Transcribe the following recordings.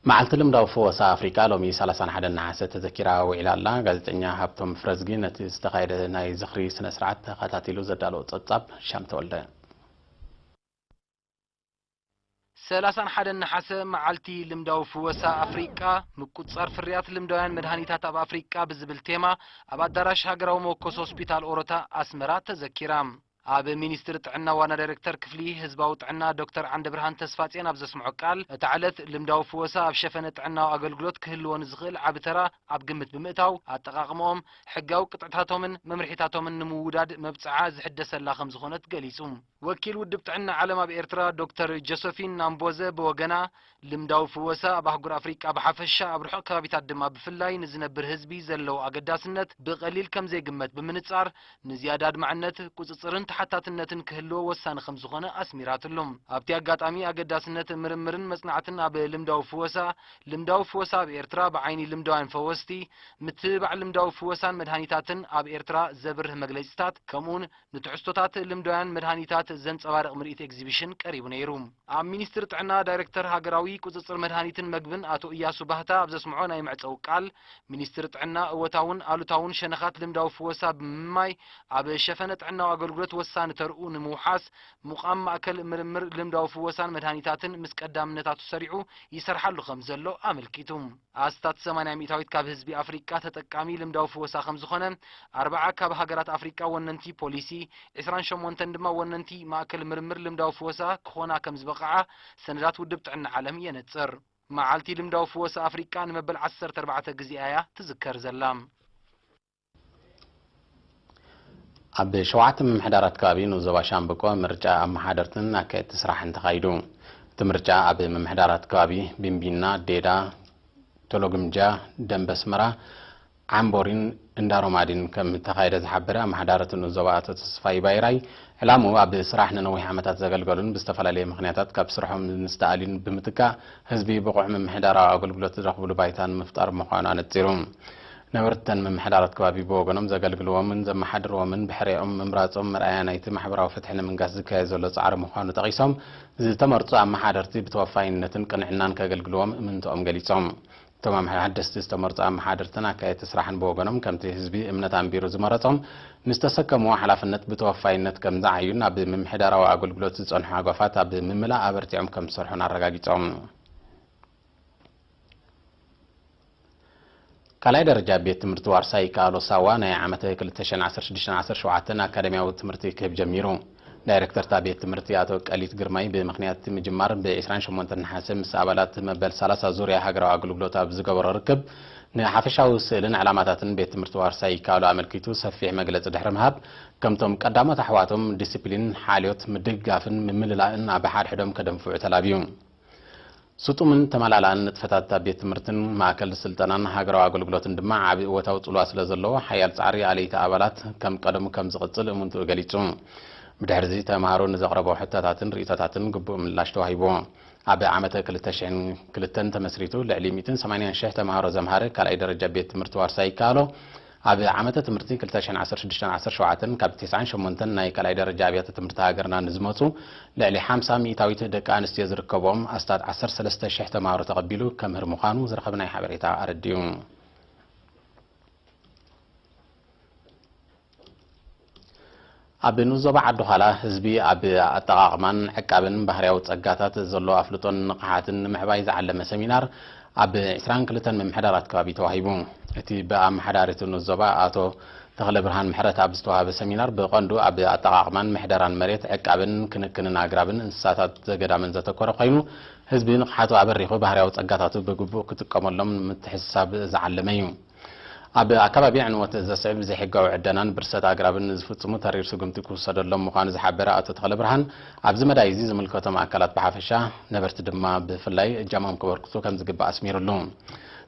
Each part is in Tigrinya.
መዓልቲ ልምዳዊ ፍወሳ ኣፍሪቃ ሎሚ ሰላሳን ሓደን ነሓሰ ተዘኪራ ውዒላ ኣላ። ጋዜጠኛ ሃብቶም ፍረዝጊ ነቲ ዝተኻየደ ናይ ዝኽሪ ስነ ስርዓት ተኸታቲሉ ዘዳለዎ ጸብጻብ ሻም ተወልደ። ሰላሳን ሓደን ነሓሰ መዓልቲ ልምዳዊ ፍወሳ ኣፍሪቃ፣ ምቁጽጻር ፍርያት ልምዳውያን መድሃኒታት ኣብ ኣፍሪቃ ብዝብል ቴማ ኣብ ኣዳራሽ ሃገራዊ መወከሲ ሆስፒታል ኦሮታ ኣስመራ ተዘኪራ። ኣብ ሚኒስትሪ ጥዕና ዋና ዳይሬክተር ክፍሊ ህዝባዊ ጥዕና ዶክተር ዓንደብርሃን ተስፋጽዮን ኣብ ዘስምዖ ቃል፣ እታ ዕለት ልምዳዊ ፍወሳ ኣብ ሸፈነ ጥዕናዊ ኣገልግሎት ክህልዎ ንዝኽእል ዓቢ ተራ ኣብ ግምት ብምእታው፣ ኣጠቓቕምኦም፣ ሕጋዊ ቅጥዕታቶምን መምርሒታቶምን ንምውዳድ መብጽዓ ዝሕደሰላ ከም ዝኾነት ገሊጹ። ወኪል ውድብ ጥዕና ዓለም ኣብ ኤርትራ ዶክተር ጆሰፊን ናምቦዘ ብወገና፣ ልምዳዊ ፍወሳ ኣብ ኣህጉር ኣፍሪቃ ብሓፈሻ ኣብ ርሑቕ ከባቢታት ድማ ብፍላይ ንዝነብር ህዝቢ ዘለዎ ኣገዳስነት ብቐሊል ከም ዘይግመት ብምንጻር፣ ንዝያዳ ኣድማዕነት፣ ቁጽጽርን ተሓታትነትን ክህልዎ ወሳኒ ከም ዝኾነ ኣስሚራትሉ። ኣብቲ ኣጋጣሚ ኣገዳስነት ምርምርን መጽናዕትን ኣብ ልምዳዊ ፍወሳ፣ ልምዳዊ ፍወሳ ኣብ ኤርትራ ብዓይኒ ልምዳውያን ፈወስቲ፣ ምትብባዕ ልምዳዊ ፍወሳን መድሃኒታትን ኣብ ኤርትራ ዘብርህ መግለጺታት፣ ከምኡውን ንትሕዝቶታት ልምዳውያን መድሃኒታት ዘንጸባርቕ ምርኢት ኤግዚቢሽን ቀሪቡ ነይሩ። ኣብ ሚኒስትሪ ጥዕና ዳይሬክተር ሃገራዊ ቁጽጽር መድሃኒትን መግብን ኣቶ እያሱ ባህታ ኣብ ዘስምዖ ናይ መዕጸዊ ቃል፣ ሚኒስትሪ ጥዕና እወታውን ኣሉታውን ሸነኻት ልምዳዊ ፍወሳ ብምምማይ፣ ኣብ ሸፈነ ጥዕናዊ ኣገልግሎት ወሳኒ ተርኡ ንምውሓስ፣ ምቋም ማእከል ምርምር ልምዳዊ ፍወሳን መድሃኒታትን ምስ ቀዳምነታቱ ሰሪዑ ይሰርሓሉ ከም ዘሎ ኣመልኪቱ። ኣስታት ሰማንያ ሚእታዊት ካብ ህዝቢ ኣፍሪቃ ተጠቃሚ ልምዳዊ ፍወሳ ከም ዝኾነ፣ ኣርብዓ ካብ ሃገራት ኣፍሪቃ ወነንቲ ፖሊሲ፣ ዕስራን ሸሞንተን ድማ ወነንቲ ማእከል ምርምር ልምዳዊ ፍወሳ ክኾና ከም ዝበቕዓ ሰነዳት ውድብ ጥዕና ዓለም የነጽር። መዓልቲ ልምዳዊ ፍወሳ ኣፍሪቃ ንመበል ዓሰርተ ኣርባዕተ ግዜኣ እያ ትዝከር ዘላ። ኣብ ሸውዓተ ምምሕዳራት ከባቢ ንዞባ ሻምብቆ ምርጫ ኣመሓደርትን ኣካየድቲ ስራሕን ተኻይዱ። እቲ ምርጫ ኣብ ምምሕዳራት ከባቢ ቢምቢና፣ ዴዳ፣ ቶሎግምጃ፣ ደንበ ኣስመራ፣ ዓምቦሪን እንዳሮማዲን ከም እተኻየደ ዝሓበረ ኣመሓዳሪ እቲ ንኡስ ዞባ ኣቶ ተስፋይ ባይራይ፣ ዕላምኡ ኣብ ስራሕ ንነዊሕ ዓመታት ዘገልገሉን ብዝተፈላለየ ምኽንያታት ካብ ስርሖም ንዝተኣልዩን ብምትካእ ህዝቢ ብቑዕ ምምሕዳራዊ ኣገልግሎት ዝረኽብሉ ባይታ ንምፍጣር ምዃኑ ኣነጺሩ። ነበርቲ እተን ምምሕዳራት ከባቢ ብወገኖም ዘገልግልዎምን ዘመሓድርዎምን ብሕሬኦም ምምራጾም መርኣያ ናይቲ ማሕበራዊ ፍትሒ ንምንጋስ ዝካየድ ዘሎ ጻዕሪ ምዃኑ ጠቒሶም፣ ዝተመርጹ ኣመሓደርቲ ብተወፋይነትን ቅንዕናን ከገልግልዎም እምንትኦም ገሊጾም። እቶም ኣመሓ-፣ ሓደስቲ ዝተመርጹ ኣመሓደርትን ኣካየድቲ ስራሕን ብወገኖም፣ ከምቲ ህዝቢ እምነት ኣንቢሩ ዝመረጾም፣ ንዝተሰከምዎ ሓላፍነት ብተወፋይነት ከም ዝዓዩን ኣብ ምምሕዳራዊ ኣገልግሎት ዝጸንሑ ሃጓፋት ኣብ ምምላእ ኣበርቲዖም ከም ዝሰርሑን ኣረጋጊጾም። ካልኣይ ደረጃ ቤት ትምህርቲ ዋርሳይ ይከኣሎ ሳዋ ናይ ዓመተ ክልተ ሽሕን ዓሰርተ ሽዱሽተን ዓሰርተ ሸውዓተን ኣካዳሚያዊ ትምህርቲ ክህብ ጀሚሩ። ዳይሬክተር እታ ቤት ትምህርቲ ኣቶ ቀሊት ግርማይ ብምኽንያት እቲ ምጅማር ብ ዕስራን ሸሞንተን ነሓሰ ምስ ኣባላት መበል ሰላሳ ዙርያ ሃገራዊ ኣገልግሎት ኣብ ዝገበሮ ርክብ ንሓፈሻዊ ስእልን ዕላማታትን ቤት ትምህርቲ ዋርሳይ ይከኣሎ ኣመልኪቱ ሰፊሕ መግለጺ ድሕሪ ምሃብ፣ ከምቶም ቀዳሞት ኣሕዋቶም ዲሲፕሊን፣ ሓልዮት፣ ምድግጋፍን ምምልላእን ኣብ ሓድሕዶም ከደንፍዑ ተላብዩ። ስጡምን ተመላላእን ንጥፈታት እታ ቤት ትምህርትን ማእከል ስልጠናን ሃገራዊ ኣገልግሎትን ድማ ዓቢ እወታዊ ጽልዋ ስለ ዘለዎ፣ ሓያል ጻዕሪ ኣለይቲ ኣባላት ከም ቀደሙ ከም ዝቕጽል እምንትኡ ገሊጹ። ብድሕሪዚ ተመሃሮ ንዘቕረቦ ሕቶታትን ርእይቶታትን ግቡእ ምላሽ ተዋሂብዎ። ኣብ ዓመተ ክልተ ሽሕን ክልተን ተመስሪቱ ልዕሊ ሚእትን ሰማንያን ሽሕ ተመሃሮ ዘምሃረ ካልኣይ ደረጃ ቤት ትምህርቲ ዋርሳይ ይከኣሎ፣ ኣብ ዓመተ ትምህርቲ ክልተ ሽሕን ዓሰርተ ሽዱሽተን ዓሰርተ ሸውዓተን ካብ ተስዓን ሸሞንተን ናይ ካልኣይ ደረጃ ኣብያተ ትምህርቲ ሃገርና ንዝመጹ ልዕሊ ሓምሳ ሚእታዊት ደቂ ኣንስትዮ ዝርከብኦም ኣስታት ዓሰርተ ሰለስተ ሽሕ ተመሃሮ ተቐቢሉ ከምህር ምዃኑ ዝረኸብናዮ ሓበሬታ ኣረዲኡ። ኣብ ንኡስ ዞባ ዓዲ ዃላ ህዝቢ ኣብ ኣጠቓቕማን ዕቃብን ባህርያዊ ጸጋታት ዘሎ ኣፍልጦን ንቕሓትን ንምዕባይ ዝዓለመ ሰሚናር ኣብ ዕስራን ክልተን ምምሕዳራት ከባቢ ተዋሂቡ። እቲ ብኣመሓዳሪ እቲ ንኡስ ዞባ ኣቶ ተኽለ ብርሃን ምሕረት ኣብ ዝተዋሃበ ሰሚናር፣ ብቐንዱ ኣብ ኣጠቓቕማን ምሕደራን መሬት፣ ዕቃብን ክንክንን ኣግራብን እንስሳታት ዘገዳምን ዘተኮረ ኮይኑ፣ ህዝቢ ንቕሓቱ ኣበሪኹ ባህርያዊ ጸጋታቱ ብግቡእ ክጥቀመሎም ንምትሕስሳብ ዝዓለመ እዩ። ኣብ ኣከባቢ ዕንወት ዘስዕብ ዘይሕጋዊ ዕደናን ብርሰት ኣግራብን ንዝፍጽሙ ተሪር ስጉምቲ ክውሰደሎም ምዃኑ ዝሓበረ ኣቶ ተኽለ ብርሃን፣ ኣብዚ መዳይ እዚ ዝምልከቶም ኣካላት ብሓፈሻ፣ ነበርቲ ድማ ብፍላይ እጃሞም ከበርክቱ ከም ዝግባእ ኣስሚሩሉ።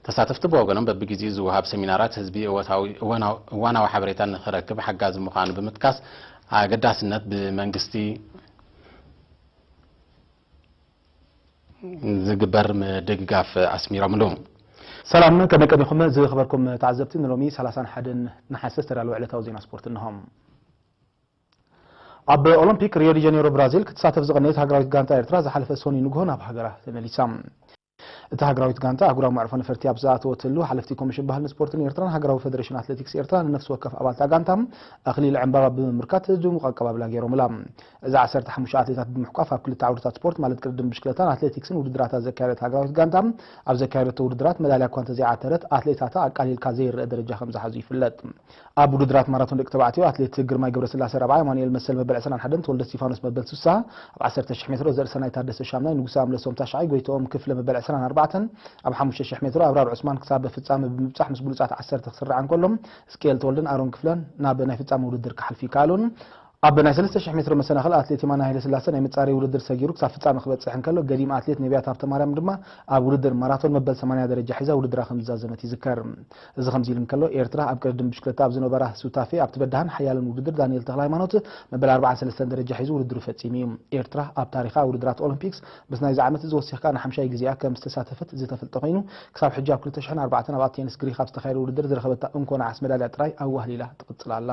ተሳተፍቲ ብወገኖም በብግዜኡ ዝወሃብ ሰሚናራት ህዝቢ እወታዊ-፣ እዋናዊ፣ እዋናዊ ሓበሬታ ንኽረክብ ሓጋዚ ምዃኑ ብምጥቃስ ኣገዳስነት ብመንግስቲ ዝግበር ምድግጋፍ ኣስሚሮምሉ። ሰላም ከመይ ቀኒኹም ዝኸበርኩም ተዓዘብቲ፣ ንሎሚ ሰላሳን ሓደን ነሓሰ ዝተዳለወ ዕለታዊ ዜና ስፖርት እንሆ። ኣብ ኦሎምፒክ ሪዮ ዲ ጀኔሮ ብራዚል ክትሳተፍ ዝቐነየት ሃገራዊት ጋንታ ኤርትራ ዝሓለፈ ሰኑይ ንግሆ ናብ ሃገራ ተመሊሳ። እታ ሃገራዊት ጋንታ ኣህጉራዊ መዕርፎ ነፈርቲ ኣብ ዝኣተወትሉ፣ ሓለፍቲ ኮሚሽን ባህልን ስፖርትን ኤርትራን ሃገራዊ ፈደሬሽን ኣትሌቲክስ ኤርትራ ንነፍሲ ወከፍ ኣባል እታ ጋንታ ኣኽሊል ዕምባባ ብምምርካት ድሙቕ ኣቀባብላ ገይሮምላ። እዛ ዓሰርተ ሓሙሽተ ኣትሌታት ብምሕቋፍ ኣብ ክልተ ዓውድታት ስፖርት ማለት ቅድድም ብሽክለታን ኣትሌቲክስን ውድድራታ ዘካየደት ሃገራዊት ጋንታ፣ ኣብ ዘካየደቶ ውድድራት መዳልያ እኳ እንተዘይዓተረት፣ ኣትሌታታ ኣቃሊልካ ዘይረኣ ደረጃ ከም ዝሓዙ ይፍለጥ። ኣብ ውድድራት ማራቶን ደቂ ተባዕትዮ ኣትሌት ግርማይ ገብረስላሴ ራብዓይ፣ ኣማኑኤል መሰል መበል ዕስራን ሓደን፣ ተወልደ እስቲፋኖስ መበል ስሳ፣ ኣብ ዓሰርተ ሽሕ ሜትሮ ዘርእሰናይ ታደሰ ሻምናይ፣ ንጉሰ ኣምለሶም ታሽዓይ፣ ጎይትኦም ክፍለ መበል ዕስራን ኣርባዕተን፣ ኣብ ሓሙሽተ ሽሕ ሜትሮ ኣብራር ዑስማን ክሳብ ፍጻመ ብምብጻሕ ምስ ብሉጻት ዓሰርተ ክስራዕ እንከሎ፣ እስቅኤል ተወልደን ኣሮን ክፍለን ናብ ናይ ፍጻመ ውድድር ክሓልፉ ይከኣሉን። ኣብ ናይ ሰለስተ ሽሕ ሜትሮ መሰናኽል ኣትሌት የማነ ሃይለስላሰ ናይ መጻረዪ ውድድር ሰጊሩ ክሳብ ፍጻመ ክበጽሕ እንከሎ፣ ገዲም ኣትሌት ነቢያት ሃብተማርያም ድማ ኣብ ውድድር ማራቶን መበል ሰማንያ ደረጃ ሒዛ ውድድራ ከም ዝዛዘመት ይዝከር። እዚ ከምዚ ኢሉ እንከሎ፣ ኤርትራ ኣብ ቅድድም ብሽክለታ ኣብ ዝነበራ ሱታፌ ኣብቲ በዳህን ሓያልን ውድድር ዳንኤል ተኽለሃይማኖት መበል ኣርባዓን ሰለስተን ደረጃ ሒዙ ውድድሩ ፈጺሙ እዩ። ኤርትራ ኣብ ታሪኻ ውድድራት ኦሎምፒክስ ምስ ናይዚ ዓመት እዚ ወሲኽካ ንሓምሻይ ግዜኣ ከም ዝተሳተፈት ዝተፈልጠ ኮይኑ፣ ክሳብ ሕጂ ኣብ ክልተ ሽሕን ኣርባዕተን ኣብ ኣቴንስ ግሪክ ኣብ ዝተኻየደ ውድድር ዝረኸበታ እንኮ ነሓስ መዳልያ ጥራይ ኣዋህሊላ ትቕጽል ኣላ።